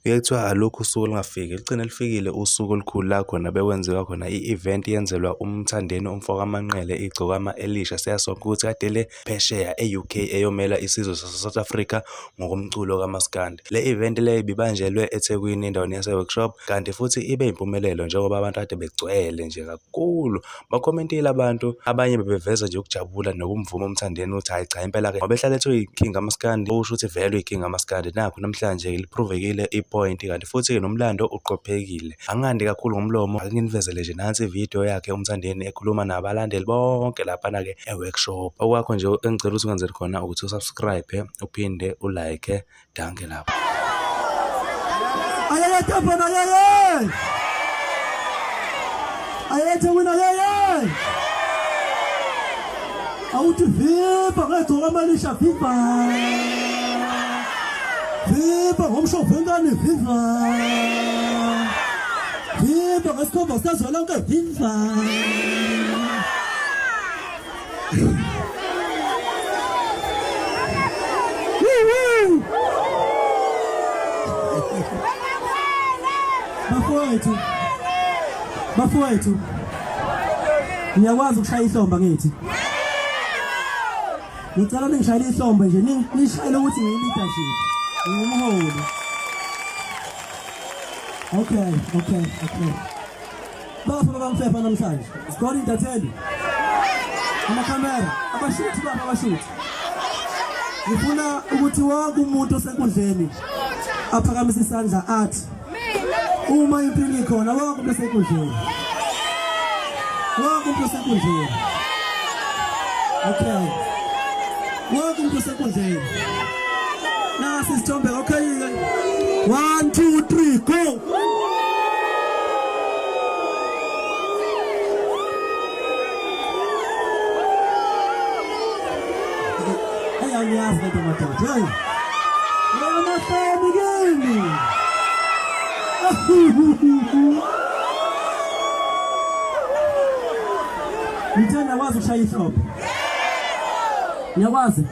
Kuye kuthiwa alukho usuku olungafiki, ligcine lifikile usuku olukhulu la khona bekwenziwa khona i-event yenzelwa uMthandeni umfokaManqele igcokama elisha. Siyazi sonke ukuthi kade le phesheya e-UK eyomela isizwe sase-South Africa ngokomculo kamaskandi. Le event le ibibanjelwe eThekwini endaweni yase-workshop kanti futhi ibe impumelelo njengoba abantu kade begcwele nje kakhulu. Bakhomentile abantu, abanye bebeveza nje ukujabula nokumvuma uMthandeni ukuthi hhayi cha impela-ke ngoba ehlale ethi uyi-king kamaskandi, okusho ukuthi vele uyi-king kamaskandi. Nakhu namhlanje liphrovekile ipoyinti kanti futhi-ke nomlando uqophekile. Angingandi kakhulu ngomlomo, ake nginivezele nje nansi ividiyo yakhe uMthandeni ekhuluma nabalandeli bonke laphana-ke e-workshop. Okwakho nje engicela ukuthi ungenzele khona ukuthi usubscribe uphinde ulike. Danke lapho. Ayeye Durban ayeye! Ayeye Thekwini ayeye! Awuthi viva ngegcoka amalisha viva! Viva ngomshova wenkani viva! Viva ngesikhomba sikazwelonke viva! Bafowethu, bafowethu, ngiyakwazi ukushaya ihlombe ngithi. Ngicela ningishayele ihlombe nje, nishayele ukuthi ngiyi-leadership, ngingumholi. Okay, okay, okay. Bafo babamfepha namhlanje. Sikhona intatheli. Amakhamera, abashuthi baba abashuthi. Ngifuna ukuthi wonke umuntu osenkundleni aphakamise isandla athi uma impilo ikhona wonke umuntu osenkundleni. Wonke umuntu osenkundleni. Okay. Wonke umuntu osenkundleni. Nasi isithombe okay. 1 2 3 go. Hey, angiyazi lento madoda. Hey. Amahloni kimi. Ngithanda nakwazi ukushaya ihlombe. Ngiyakwazi.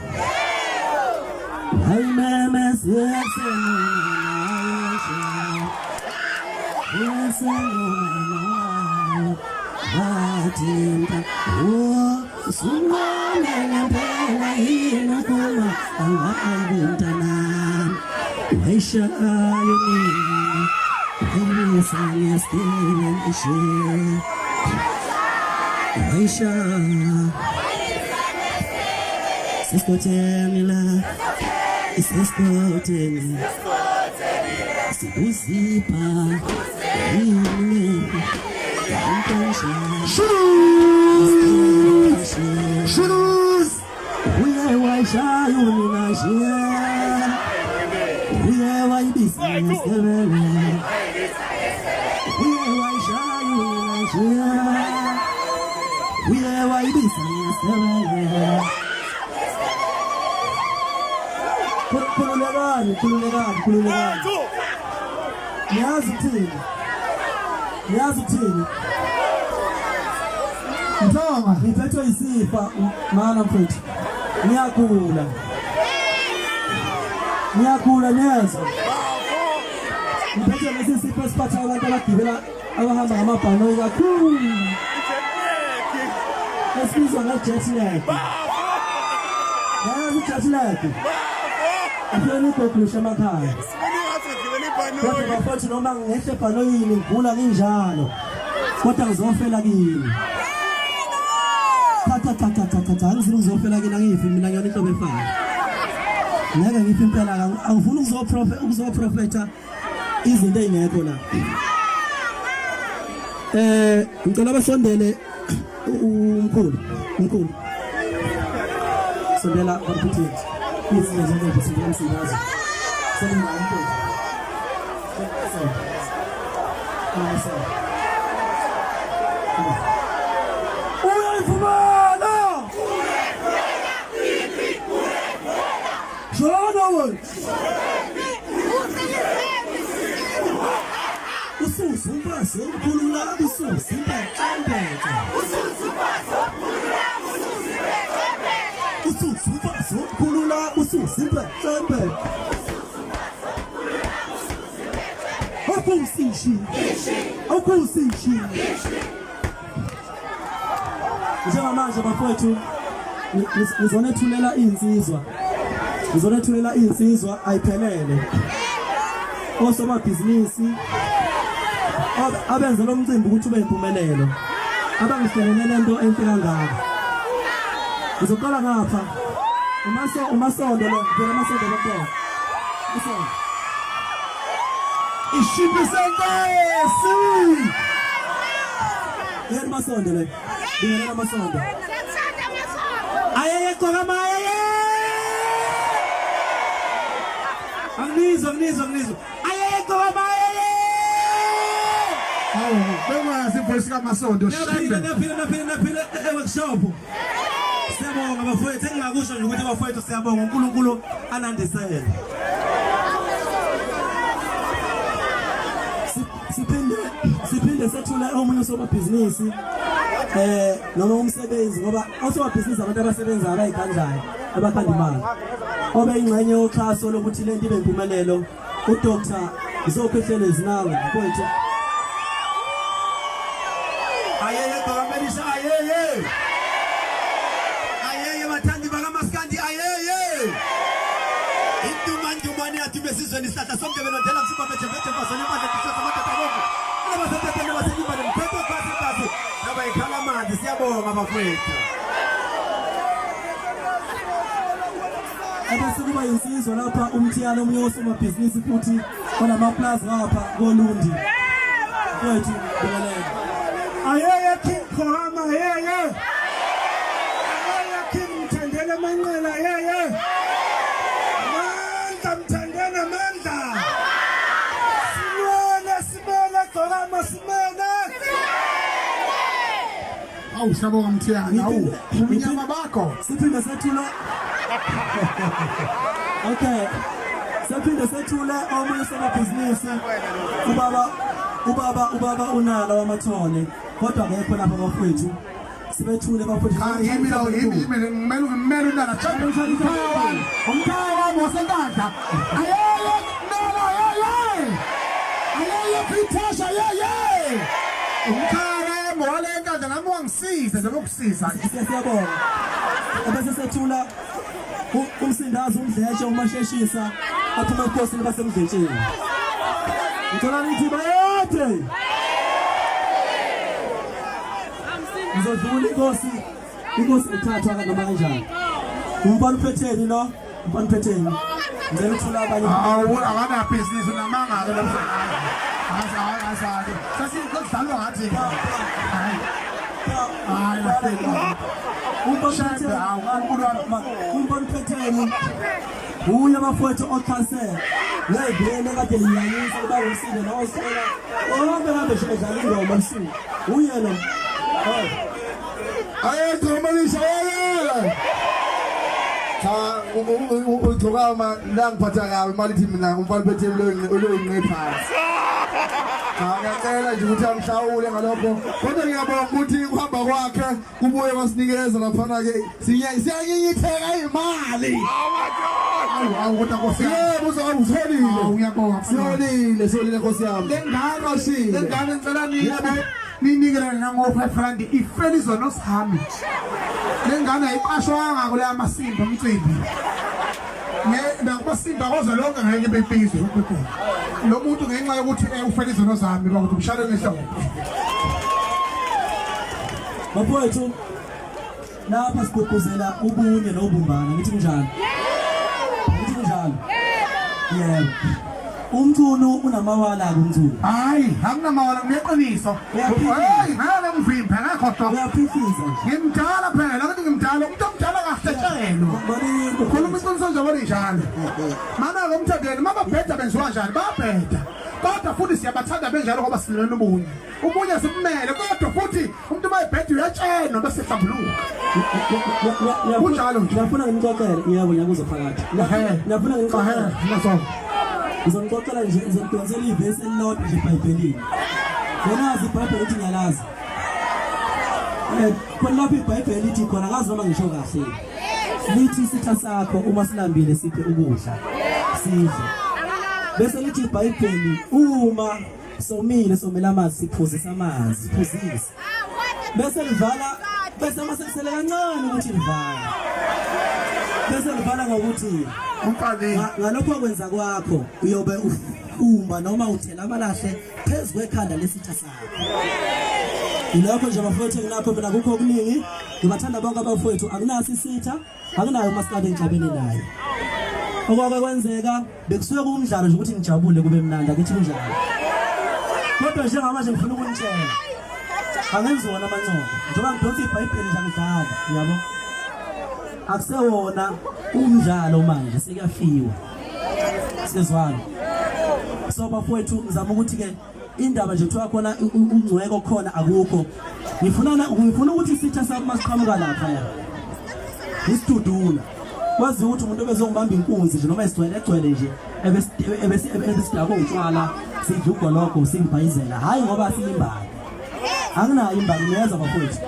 Siskhotheni la Siskhotheni Sikuzipha yini Shuruz! Uye wayishaya unina nje Uye wayibisa ngesebele Uye wayishaya unina nje Uye wayibisa ngesebele Khululekani, khululekani, khululekani. Niyazi ukuthini? Niyazi ukuthini? Mthonga, ngiphethwe isifa mana mfethu. Ngiyagula. Ngiyagula niyezwa. Ngiphethwe lesi sifo esiphatha abantu abagibela abahamba ngamabhanoyi kakhulu. Esibizwa nge-jet lag. Yazi i-jet lag. Afike nigoglishe emakhaya. Kodwa bafowethu noma ngehle ebhanoyini ngigula nginjalo. Kodwa ngizofela kini. Cha cha cha cha cha cha cha angifuni ukuzofela kini angifi mina ngiyona inhlobo efayo. Ngeke ngife impela angifuni ukuzoprofetha izinto ezingekho la. Eh ngicela basondele umkhulu umkhulu. Sondela baphuthe. Izinto zonke sondela msindazo. Sondela umkhulu. Uyayifumana! Shona wena! Ususa umfazi omkhulu la ususa impexempexo. Ususa umfazi omkhulu la ususa impexempexo. Awukusishi. Awukusishi. Njengamanje bafowethu ngizonethulela insizwa. Ngizonethulela insizwa ayiphelele. Osomabhizinisi abenze lo mcimbi ukuthi ube impumelelo. Abangihlelele lento enhle kangaka. Ngizoqala ngapha. Umaso umasondo lo, ngicela amasondo lokho. Umasondo. Ishiphi senkosi. Yena masondo le. Bingelela masondo. Ayeye gcoka mayeye. Anginizwa anginizwa anginizwa. Ayeye gcoka mayeye. Hawu, bengazi voice kaMasondo Naphila shembe. naphila naphila naphila e-workshop. Siyabonga bafowethu engingakusho nje ukuthi bafowethu siyabonga uNkulunkulu anandisele. Siphinde siphinde sethule omunye usomabhizinisi eh noma umsebenzi ngoba osomabhizinisi abantu abasebenzayo abayikhandlayo abakhanda imali. Obe ingxenye yoxhaso lokuthi lento ibe impumelelo uDr. Zokhehlelezi nawe mfowethu. Ayeye bakamelisha ayeye. Ayeye bathandi bakamaskandi ayeye. Indumandumane yathi besizweni isihlahla somndebe nodela msimba bethe bethe basone impahla tishosa amadoda bonke. Abasetethe basenyumba nemthetho phasi phasi. Naba ikhala amanzi siyabonga bafowethu. Ebese kuba insizwa lapha umthiyane omunye wosomabhizinisi futhi onamaplazi ngapha koLundi. Mfowethu bingelela. Ayeye King Kohama ayeye. Ayeye King Mthandeni Manqele ayeye. Amandla Mthandeni amandla. Silwele simele Gcokama simele. Awu siyabonga Mthiyane awu ubunyama bakho. Siphinde sethule Okay. Siphinde sethule omunye usomabhizinisi ubaba ubaba ubaba unala wamathole kodwa akekho lapha bafowethu. Sibethule bafowethu. Cha yimi lo yimi yimi ngimele ngimele unana umkhaya wami umkhaya wami wasenkandla. Ayeye nala ayeye. Ayeye Peter ayeye. Umkhaya wami wale enkandla nami wangisiza nje lokusiza. Siyabonga. Ebese sethula umsindazi umdletshe umasheshisa aphuma ebukhosini basemdletsheni. Ngicela nithi bayethe. Ngizodlula inkosi inkosi ithathwa noma kanjani. Umfana uphetheni lo, umfana uphetheni. Ngicela ukuthula abanye. Awu akanabhizinisi unamanga ke lo mfana. Asazi asazi. Sasikudlalwa ngathi. Hayi. Hayi lahleka. Umfana umfana uphetheni. Uye bafowethu oxhase ngeyibhele kade linyanyisa kuba umsindo nosela. Ohambe hambe nje edlala ingoma ebusuku. Uye lo. Aye Gcokama ayeye. Cha uGcokama langiphatha kabi malithi mina umfana uphetheni lo inqe phansi. Cha ngiyacela nje ukuthi angihlawule ngalokho. Kodwa ngiyabonga ukuthi ukuhamba kwakhe kubuye kwasinikeza laphana ke siyanyinyitheka imali. Oh my God. Awu kodwa Nkosi yami. Yebo uzotholile. Awu ngiyabonga. Siyolile siyolile Nkosi yami. Lengane shile. Lengane ngicela nibe ninikele nango 5 rand ifela izono sami. Lengane ayiqashwanga kule amasimba umcimbi. Nakumasimba kozwe lonke ngeke bebizwe uBhebhe. Lo muntu ngenxa yokuthi ufela izono zami bakuthi umshalo ngehlombe. Bafowethu lapha sigqugquzela ubunye nobumbano ngithi kunjalo. Ngithi kunjalo. Yebo. Umculo unamawala kumculo. Hayi, akunamawala ngineqiniso. Hayi, ngeke ngivimbe ngakho to. Uyaphihliza nje. Ngimdala phela, ukuthi ngimdala, umuntu omdala akahletshelwa. Ukhuluma iqiniso nje ngoba njalo. Mana ke umthandeni mababheda benziwa njani? Babheda. Kodwa futhi siyabathanda benjalo ngoba silwela ubunye. Ubunye sikumele kodwa futhi umuntu mayebheda uyatshenwa bese ehlambuluka. Kunjalo nje. Ngiyafuna ngimxoxele. Yebo ngiyakuzwa phakathi. Ngiyafuna ngimxoxele. Naso. Ngizomxoxela nje ngizomdonsela ivesi elilodwa nje eBhayibhelini. Ngiyazi iBhayibheli ukuthi ngiyalazi. Khona lapho iBhayibheli lithi khona ngazi noma ngisho kahle. Lithi isitha sakho uma silambile siphe ukudla. Sidle. Bese lithi iBhayibheli uma Somile, somela amanzi, siphuzisa amanzi, siphuzise. Bese livala, bese mase kusele kancane ukuthi livala. Bese livala ngokuthi ngalokho okwenza kwakho uyobe ufumba noma uthela amalahle phezu kwekhanda lesitha sakho. Yilokho nje bafowethu enginakho mina, kukho okuningi. Ngibathanda bonke abafowethu, akunaso isitha, akunayo umasikandi engixabene naye. Okwake kwenzeka bekusuke kuwumdlalo nje ukuthi ngijabule kube mnandi, akithi kunjalo. Kodwa njengamanje ngifuna ukunitshela, angenziwona amancoko njengoba ngidonsa iBhayibheli nje angidlali, uyabo. Akusewona umdlalo manje, sekuyafiwa. Siyezwana. So bafowethu, ngizama ukuthi-ke indaba nje kuthiwa khona ungcweko khona akukho. Ngifuna ukuthi isitha sami masiqhamuka lapha ya isidudula, kwazi ukuthi umuntu obezongibamba inkunzi nje noma isigcwele egcwele nje ebesidakwe utshwala, sidla ugologo, singibhayizela, hhayi ngoba siyimbangi. Anginayo imbangi, niyezwa bafowethu,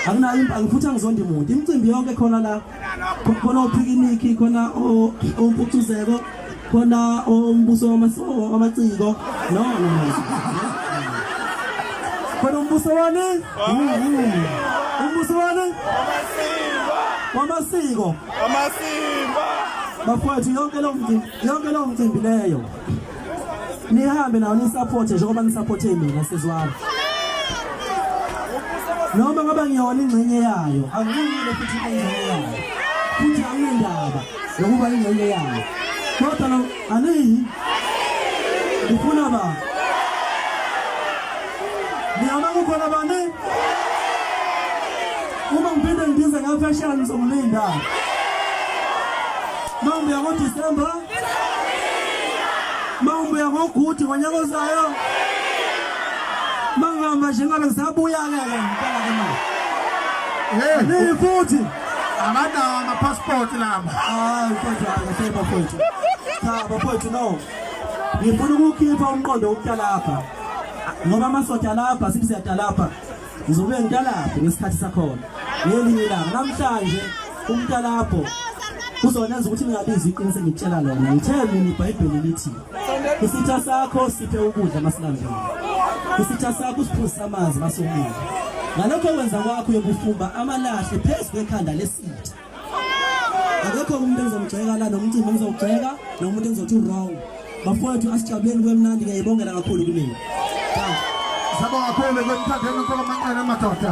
anginayo imbangi futhi angizondi muntu. Imicimbi yonke khona la, khona ophikiniki, khona ompucuzeko, khona ombuso wamaciko, no no no, khona umbuso wani, umbuso wani wamasiko, bafowethu. Yonke lo mcimbi, yonke lo mcimbi leyo nihambe nawo, nisupporte njengoba nisupporte mina, sizwana. Noma ngabe ngiyona ingxenye yayo, angilungile futhi ingxenye yayo, futhi anginendaba yokuba ingxenye yayo, kodwa lo aniyi ngifuna ba niyama kukhona bani. Uma ngiphinde ngibize ngaphesheya, ngizongilinda. Uma ngibuya ngoDisemba, uma ngibuya ngoGudi ngonyaka ozayo, uma ngihamba nje ngabe ngisabuya-ke ke ngempela ke manje. Hey, Niyi futhi. Abanawo ama-passport laba. Hayi mfowethu, hayi kahle bafowethu. Cha bafowethu, no. Ngifuna ukukhipha umqondo wokutalapha. Ngoba amasotsha lapha sithi siyatalapha. Ngizobuye ngitalaphe ngesikhathi sakhona. Ngelinye ilanga namhlanje umtalapho uzonenza ukuthi ningalizwi iqiniso engikutshela lona. Ngithe mina iBhayibheli lithi isitha sakho siphe ukudla masilambile. Isitha sakho usiphuzisa amanzi masomile. Ngalokho wenza kwakho uyokufumba amalahle phezu kwekhanda lesitha. Akekho umuntu engizomgxeka la, nomcimbi engizowugxeka, nomuntu engizothi wrong. Bafowethu, asijabuleni kwemnandi, ngiyayibongela kakhulu kunini. Sabonga kakhulu kwemthandeni mfo kaManqele, madoda.